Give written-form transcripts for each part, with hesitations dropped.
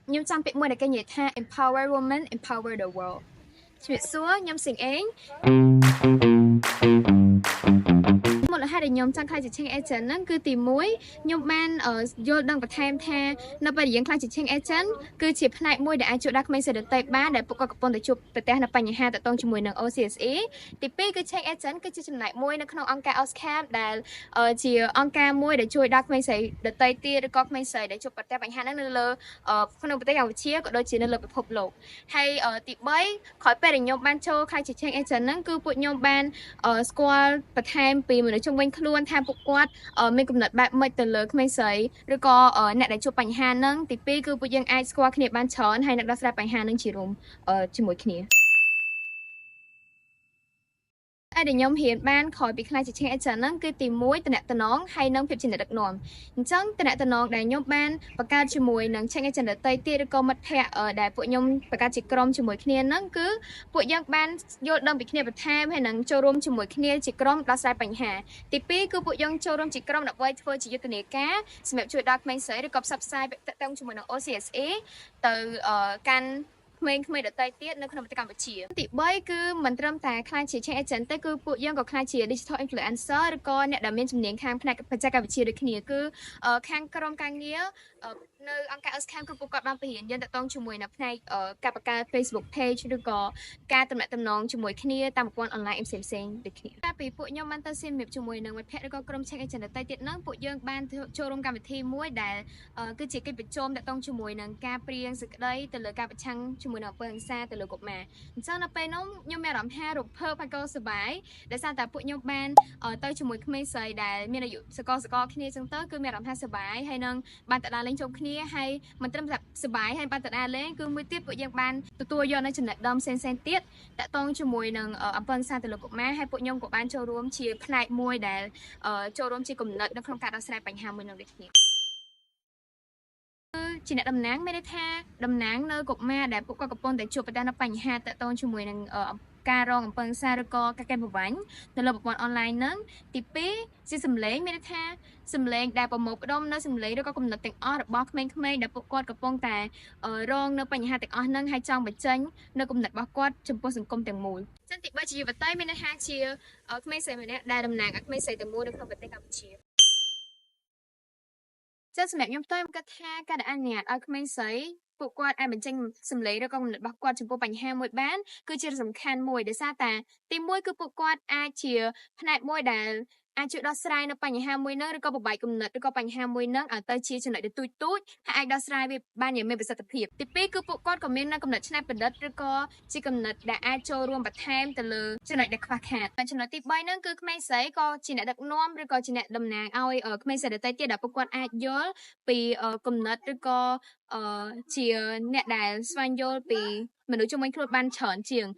ខ្ញុំចាំពាក្យមួយដែលគេនិយាយថា empower women, empower the world. ជំរាបសួរខ្ញុំសៀងអេងមូលហេតុដែលខ្ញុំចង់ក្លាយជា change agent ហ្នឹងគឺទី1ខ្ញុំបានយល់ដឹងបន្ថែមថានៅពេលដែលយើងក្លាយជា change agent គឺជាផ្នែកមួយដែលអាចជួយដល់ក្មេងស្រីដទៃបានដែលពួកគាត់កំពុងតែជួបប្រទះនៅបញ្ហាទាក់ទងជាមួយនឹង OCSE ទី2គឺ change agent គឺជាចំណែកមួយនៅក្នុងអង្គការ OSCAP ដែលជាអង្គការមួយដែលជួយដល់ក្មេងស្រីដទៃទៀតឬក៏ក្មេងស្រីដែលជួបប្រទះបញ្ហាហ្នឹងនៅលើក្នុងប្រទេសកម្ពុជាក៏ដូចជានៅលើពិភពលោកហើយទី3ក្រោយពេលដែលខ្ញុំបានចូលក្លាយជា change agent ហ្នឹងគឺពួកខ្ញុំបានស្គាល់បន្ថែមពីមនុស្សជុំវិញខ្លួនថាពួកគាត់មានគំនិតបែបម៉េចទៅលើក្មេងស្រីឬក៏អ្នកដែលជួបបញ្ហាហ្នឹងទី2គឺពួកយើងអាចស្គាល់គ្នាបានច្រើនហើយនឹងដោះស្រាយបញ្ហាហ្នឹងជារួមជាមួយគ្នាអីដែលខ្ញុំរៀនបានក្រោយពីក្លាយជា change agent ហ្នឹងគឺទី1តំណតំណងហើយនិងភាពជាអ្នកដឹកនាំអញ្ចឹងតំណតំណងដែលខ្ញុំបានបង្កើតជាមួយនឹង change agent ដទៃទៀតឬក៏មិត្តភ័ក្តិដែលពួកខ្ញុំបង្កើតជាក្រុមជាមួយគ្នាហ្នឹងគឺពួកយើងបានយល់ដឹងពីគ្នាបន្ថែមហើយនឹងចូលរួមជាមួយគ្នាជាក្រុមដោះស្រាយបញ្ហាទី2គឺពួកយើងចូលរួមជាក្រុមដើម្បីធ្វើជាយុទ្ធនាការសម្រាប់ជួយដល់ក្មេងស្រីឬក៏ផ្សព្វផ្សាយទាក់ទងជាមួយនឹង OCSE ទៅកាន់ក្មេងៗដទៃទៀតនៅក្នុងប្រទេសកម្ពុជាទី3គឺមិនត្រឹមតែក្លាយជា change agent ទេគឺពួកយើងក៏ក្លាយជា digital influencer ឬក៏អ្នកដែលមានជំនាញខាងផ្នែកបច្ចេកវិទ្យាដូចគ្នាគឺខាងក្រុមការងារនៅអង្គការ OSCAM គឺពួកគាត់បានបង្រៀនយើងទាក់ទងជាមួយនៅផ្នែកការបង្កើត Facebook page ឬក៏ការទំនាក់ទំនងជាមួយគ្នាតាមប្រព័ន្ធអនឡាញផ្សេងៗដូចគ្នាតែពីពួកខ្ញុំបានទៅសៀមរាបជាមួយនឹងមិត្តភ័ក្តិឬក៏ក្រុម change agent ដទៃទៀតហ្នឹងពួកយើងបានចូលរួមកម្មវិធីមួយដែលគឺជាកិច្ចប្រជុំទាក់ទងជាមួយនឹងការព្រាងសេចក្តីទៅលើការប្រឆាំងជាមួយនឹងអំពើហិង្សាទៅលើកុមារអញ្ចឹងនៅពេលនោះខ្ញុំមានអារម្មណ៍ថារំភើបហើយក៏សប្បាយដោយសារតែពួកខ្ញុំបានទៅជាមួយក្មេងស្រីដែលមានអាយុសកលសកលគ្នាអញ្ចឹងទៅគឺមានអារម្មណ៍ថាសប្បាយហើយនឹងបានទៅដើរលេងជុំគ្នាហើយមិនត្រឹមតែសប្បាយហើយបានទៅដើរលេងគឺមួយទៀតពួកយើងបានទទួលយកនៅចំណេះដឹងផ្សេងៗទៀតទាក់ទងជាមួយនឹងអំពើហិង្សាទៅលើកុមារហើយពួកខ្ញុំក៏បានចូលរួមជាផ្នែកមួយដែលចូលរួមជាគំនិតនៅក្នុងការដោះស្រាយបញ្ហាមួយនឹងដូចគ្នាជាអ្នកតំណាងមានន័យថាតំណាងនៅកុមារដែលពួកគាត់កំពុងតែជួបប្រទះនៅបញ្ហាទាក់ទងជាមួយនឹងការរងអំពើហិង្សាឬក៏ការកេងប្រវ័ញ្ចនៅលើប្រព័ន្ធអនឡាញហ្នឹងទី2ជាសម្លេងមានន័យថាសម្លេងដែលប្រមូលផ្ដុំនៅសម្លេងឬក៏គំនិតទាំងអស់របស់ក្មេងៗដែលពួកគាត់កំពុងតែរងនៅបញ្ហាទាំងអស់ហ្នឹងហើយចង់បញ្ចេញនៅគំនិតរបស់គាត់ចំពោះសង្គមទាំងមូលចឹងទី3ជាយុវតីមានន័យថាជាក្មេងស្រីម្នាក់ដែលតំណាងឲ្យក្មេងស្រីទាំងមូលនៅក្នុងប្រទេសកម្ពុជាចឹងសម្រាប់ខ្ញុំផ្ទាល់ខ្ញុំគិតថាការដែលអនុញ្ញាតឲ្យក្មេងស្រីពួកគាត់អាចបញ្ចេញសម្លេងឬក៏គំនិតរបស់គាត់ចំពោះបញ្ហាមួយបានគឺជាសំខាន់មួយដោយសារតែទីមួយគឺពួកគាត់អាចជាផ្នែកមួយដែលអាចជួយដោះស្រាយនៅបញ្ហាមួយហ្នឹងឬក៏បំបែកគំនិតឬក៏បញ្ហាមួយហ្នឹងឲ្យទៅជាចំណុចដែលទូចទូចហើយអាចដោះស្រាយវាបានយ៉ាងមានប្រសិទ្ធភាពទីពីរគឺពួកគាត់ក៏មាននៅគំនិតច្នៃប្រឌិតឬក៏ជាគំនិតដែលអាចចូលរួមបន្ថែមទៅលើចំណុចដែលខ្វះខាតចំណុចទី3ហ្នឹងគឺក្មេងស្រីក៏ជាអ្នកដឹកនាំឬក៏ជាអ្នកតំណាងឲ្យក្មេងស្រីដទៃទៀតដែលពួកគាត់អាចយល់ពីគំនិតឬក៏ជាអ្នកដែលស្វែងយល់ពីមនុស្សជុំវិញខ្លួនបានច្រើនជាង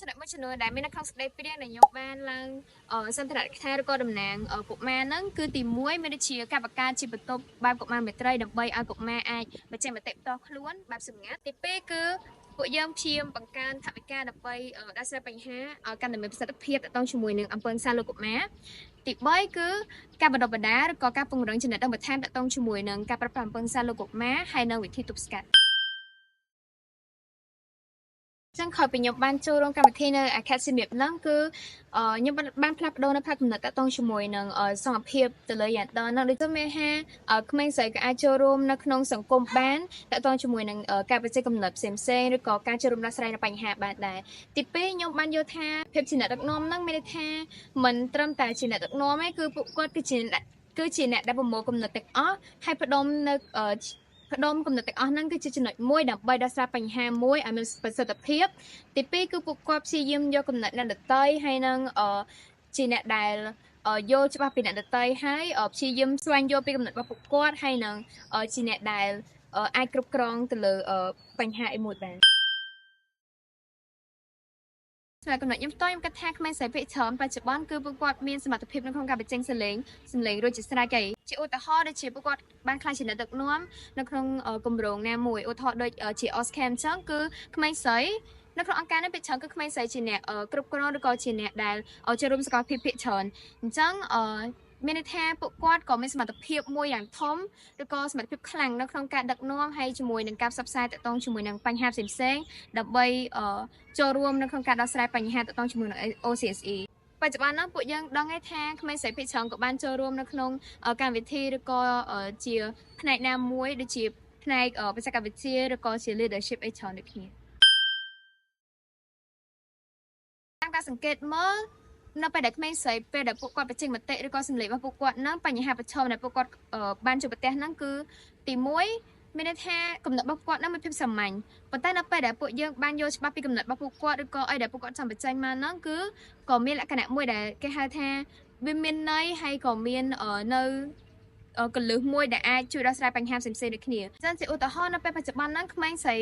ចំណុចមួយចំនួនដែលមាននៅក្នុងសេចក្តីព្រាងដែលខ្ញុំបានឡើងសន្ទរកថាឬក៏តំណាងកុមារហ្នឹងគឺទី1មានដូចជាការបង្កើតជាបន្ទប់បែបកុមារមេត្រីដើម្បីឲ្យកុមារអាចបញ្ចេញមតិផ្ទាល់ខ្លួនបែបសម្ងាត់ទី2គឺពួកយើងព្យាយាមបង្កើនថវិកាដើម្បីដោះស្រាយបញ្ហាឲ្យកាន់តែមានប្រសិទ្ធភាពទាក់ទងជាមួយនឹងអំពើហិង្សាលើកុមារទី3គឺការបណ្ដុះបណ្ដាលឬក៏ការពង្រឹងចំណេះដឹងបន្ថែមទាក់ទងជាមួយនឹងការប្រើប្រាស់អំពើហិង្សាលើកុមារហើយនិងវិធីទប់ស្កាត់ចឹងក្រោយពីខ្ញុំបានចូលរួមកម្មវិធីនៅ Academy ហ្នឹងគឺខ្ញុំបានផ្លាស់ប្ដូរនៅផ្នែកគំនិតទាក់ទងជាមួយនឹងសមភាពទៅលើ gender ហ្នឹងដូចទៅមានថាក្មេងស្រីក៏អាចចូលរួមនៅក្នុងសង្គមបានទាក់ទងជាមួយនឹងការបញ្ចេញគំនិតផ្សេងៗឬក៏ការចូលរួមដោះស្រាយនៅបញ្ហាបានដែរទី2ខ្ញុំបានយល់ថាភាពជាអ្នកដឹកនាំហ្នឹងមានន័យថាមិនត្រឹមតែជាអ្នកដឹកនាំទេគឺពួកគាត់គឺជាអ្នកដែលប្រមូលគំនិតទាំងអស់ហើយផ្ដុំនៅផ្ដុំគំនិតទាំងអស់ហ្នឹងគឺជាចំណុចមួយដើម្បីដោះស្រាយបញ្ហាមួយឲ្យមានប្រសិទ្ធភាពទី2គឺពួកគាត់ព្យាយាមយកគំនិតអ្នកដទៃហើយនឹងជាអ្នកដែលយល់ច្បាស់ពីអ្នកដទៃហើយព្យាយាមស្វែងយល់ពីគំនិតរបស់ពួកគាត់ហើយនឹងជាអ្នកដែលអាចគ្រប់គ្រងទៅលើបញ្ហាអីមួយបានសម្រាប់កំណត់ខ្ញុំផ្ទាល់ខ្ញុំគិតថាក្មេងស្រីភាគច្រើនបច្ចុប្បន្នគឺពួកគាត់មានសមត្ថភាពនៅក្នុងការបញ្ចេញសម្លេងរួចជាស្រេចឯងជាឧទាហរណ៍ដូចជាពួកគាត់បានក្លាយជាអ្នកដឹកនាំនៅក្នុងគម្រោងណាមួយឧទាហរណ៍ដូចជា OSCAM អញ្ចឹងគឺក្មេងស្រីនៅក្នុងអង្គការនេះភាគច្រើនគឺក្មេងស្រីជាអ្នកគ្រប់គ្រងឬក៏ជាអ្នកដែលចូលរួមសកម្មភាពភាគច្រើនអញ្ចឹង មានន័យថាពួកគាត់ក៏មានសមត្ថភាពមួយយ៉ាងធំឬក៏សមត្ថភាពខ្លាំងនៅក្នុងការដឹកនាំហើយជាមួយនឹងការផ្សព្វផ្សាយទាក់ទងជាមួយនឹងបញ្ហាផ្សេងៗដើម្បីចូលរួមនៅក្នុងការដោះស្រាយបញ្ហាទាក់ទងជាមួយនឹង OCSE។ បច្ចុប្បន្នហ្នឹងពួកយើងដឹងហើយថាក្មេងស្រីភាគច្រើនក៏បានចូលរួមនៅក្នុងកម្មវិធីឬក៏ជាផ្នែកណាមួយដូចជាផ្នែកបច្ចេកវិទ្យាឬក៏ជា leadership អីច្រើនដូចគ្នា។តាមការសង្កេតមើលនៅពេលដែលក្មេងស្រីពេលដែលពួកគាត់បញ្ចេញមតិឬក៏សម្លេងរបស់ពួកគាត់ហ្នឹងបញ្ហាប្រឈមដែលពួកគាត់បានជួបប្រទះហ្នឹងគឺទី1មានន័យថាគំនិតរបស់គាត់ហ្នឹងមានភាពសាមញ្ញប៉ុន្តែនៅពេលដែលពួកយើងបានយល់ច្បាស់ពីគំនិតរបស់ពួកគាត់ឬក៏អីដែលពួកគាត់ចង់បញ្ចេញមកហ្នឹងគឺក៏មានលក្ខណៈមួយដែលគេហៅថាវាមានន័យហើយក៏មាននៅគន្លឹះមួយដែលអាចជួយដោះស្រាយបញ្ហាផ្សេងៗដូចគ្នាចឹងជាឧទាហរណ៍នៅពេលបច្ចុប្បន្នហ្នឹងក្មេងស្រី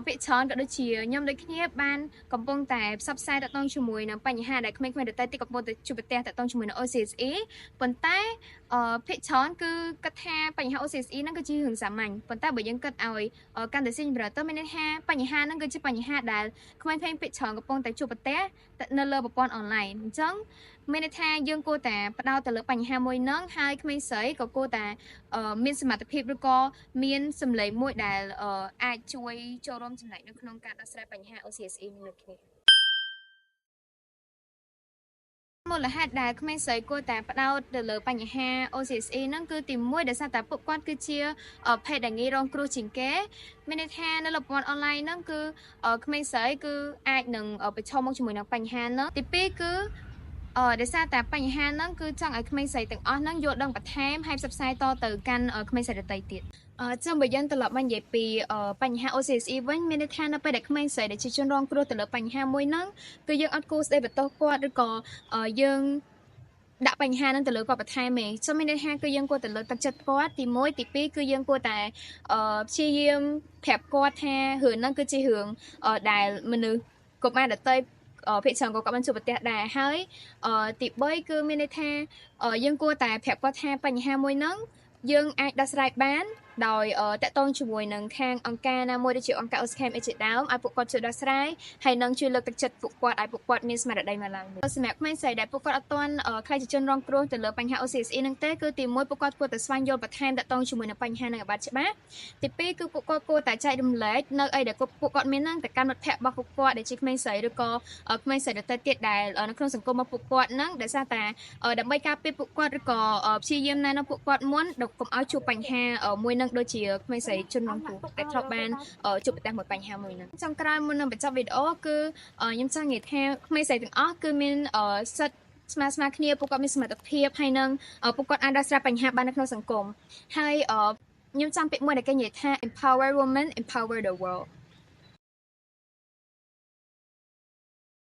ភាគច្រើនក៏ដូចជាខ្ញុំដូចគ្នាបានកំពុងតែផ្សព្វផ្សាយទាក់ទងជាមួយនឹងបញ្ហាដែលក្មេងៗដទៃទៀតកំពុងតែជួបប្រទះទាក់ទងជាមួយនឹង OCSE ប៉ុន្តែភាគច្រើនគឺគិតថាបញ្ហា OCSE ហ្នឹងគឺជារឿងសាមញ្ញប៉ុន្តែបើយើងគិតឲ្យកាន់តែស៊ីជម្រៅទៅមានន័យថាបញ្ហាហ្នឹងគឺជាបញ្ហាដែលក្មេងៗភាគច្រើនកំពុងតែជួបប្រទះនៅលើប្រព័ន្ធអនឡាញអញ្ចឹងមានន័យថាយើងគួរតែផ្ដោតទៅលើបញ្ហាមួយហ្នឹងហើយក្មេងស្រីក៏គួរតែមានសមត្ថភាពឬក៏មានសម្លេងមួយដែលអាចជួយចូលរួមចំណែកនៅក្នុងការដោះស្រាយបញ្ហា OCSE នេះដូចគ្នា។មូលហេតុដែលក្មេងស្រីគួរតែផ្ដោតទៅលើបញ្ហា OCSE ហ្នឹងគឺទី1ដោយសារតែពួកគាត់គឺជាភេទដែលងាយរងគ្រោះជាងគេមានន័យថានៅលើប្រព័ន្ធអនឡាញហ្នឹងគឺក្មេងស្រីគឺអាចនឹងប្រឈមមុខជាមួយនឹងបញ្ហាហ្នឹងទី2គឺដោយសារតែបញ្ហាហ្នឹងគឺចង់ឲ្យក្មេងស្រីទាំងអស់ហ្នឹងយល់ដឹងបន្ថែមហើយផ្សព្វផ្សាយតទៅកាន់ក្មេងស្រីដទៃទៀតចឹងបើយើងត្រឡប់មកនិយាយពីបញ្ហា OCSE វិញមានន័យថានៅពេលដែលក្មេងស្រីដែលជាជនរងគ្រោះទៅលើបញ្ហាមួយហ្នឹងគឺយើងអត់គួរស្ដីបន្ទោសគាត់ឬក៏យើងដាក់បញ្ហាហ្នឹងទៅលើគាត់បន្ថែមទេចឹងមានន័យថាគឺយើងគួរតែលើកទឹកចិត្តគាត់ទី1ទី2គឺយើងគួរតែព្យាយាមប្រាប់គាត់ថារឿងហ្នឹងគឺជារឿងដែលមនុស្សកុមារដទៃភាគច្រើនក៏គាត់បានជួបប្រទះដែរហើយទី3គឺមានន័យថាយើងគួរតែប្រាប់គាត់ថាបញ្ហាមួយហ្នឹងយើងអាចដោះស្រាយបានដោយទាក់ទងជាមួយនឹងខាងអង្គការណាមួយដូចជាអង្គការ OSCAM អីជាដើមឲ្យពួកគាត់ជួយដោះស្រាយហើយនឹងជួយលើកទឹកចិត្តពួកគាត់ឲ្យពួកគាត់មានស្មារតីមកឡើងវិញសម្រាប់ក្មេងស្រីដែលពួកគាត់អត់ទាន់ក្លាយជាជនរងគ្រោះទៅលើបញ្ហា OCSE ហ្នឹងទេគឺទី1ពួកគាត់គួរតែស្វែងយល់បន្ថែមទាក់ទងជាមួយនឹងបញ្ហាហ្នឹងឲ្យបានច្បាស់ទី2គឺពួកគាត់គួរតែចែករំលែកនៅអីដែលពួកគាត់មានហ្នឹងទៅកាន់មិត្តភ័ក្តិរបស់ពួកគាត់ដែលជាក្មេងស្រីឬក៏ក្មេងស្រីដទៃទៀតដែលនៅក្នុងសង្គមរបស់ពួកគាត់ហ្នឹងដោយសារតែដើម្បីការពារពួកគាត់ឬក៏ព្យាយាមណែនាំពួកគាត់មុនកុំឲ្យជួបបញ្ហាមួយនឹងដូចជាក្មេងស្រីជនរងគ្រោះដែលធ្លាប់បានជួបប្រទះមួយបញ្ហាមួយហ្នឹងចុងក្រោយមុននឹងបញ្ចប់វីដេអូគឺខ្ញុំចង់និយាយថាក្មេងស្រីទាំងអស់គឺមានសិទ្ធិស្មើស្មើគ្នាពួកគាត់មានសមត្ថភាពហើយនឹងពួកគាត់អាចដោះស្រាយបញ្ហាបាននៅក្នុងសង្គមហើយខ្ញុំចាំពាក្យមួយដែលគេនិយាយថា empower women, empower the world.